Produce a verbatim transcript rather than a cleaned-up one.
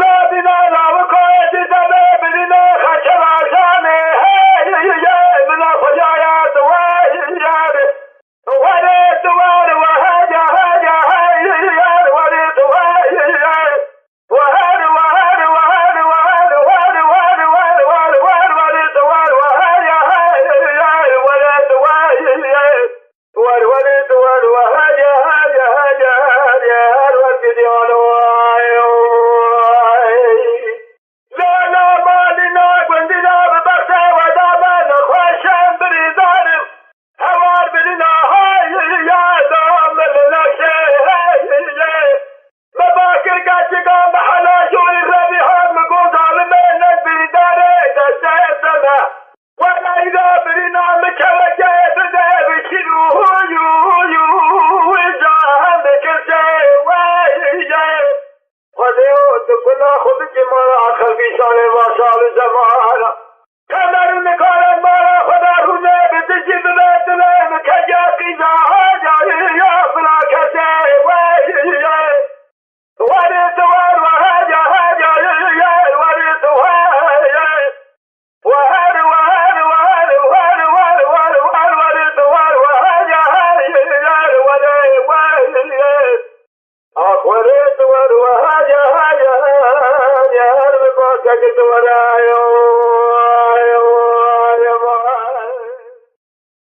Nabîna lawikayê di demê birîne xeşe rajanê hey ye, bila xweyaya di weyar. Werê tu wer, we hece, hece, hey ye, werê tu wey ye. Wer, wer, wer, wer, wer, wer, wer, wer, wer, wer, werê tu wer, we hece, hey ye, werê tu wey ye. Wer, werê tu wer, we hece, hece, hece, hece, her wer gidiyane wey. Lê na malî na gundî na bi bextê we da me nexweşin birîndarim. Hewar birîna hey ya da me li nexşê hey ye. Me bakir keçika me hela jorî revî hat mi got zalimê ne birîndarê destê te me. Weleyla birîna min kevekê bide bi şîr û hûy û hûy û hûy ca hem bi kirsê wey ye. Xwedê û tu kula xwe bikî mala xelkî şanê va şal û zemana. Kemer û nikaran mala xwe da rûnê bi dijî bibe dilê min kece qîza haca ya bila kesê wey ye. Werê tu wer, we hece, hece, ye, ye, werê tu wer, ye. Wer, wer, wer, wer, wer, wer, wer, werê tu wer, we hece, hece, ye, ye, werê, wer, ye. Ax, werê tu wer, we hece, hece, hece, her bi pasekê tu were, yo.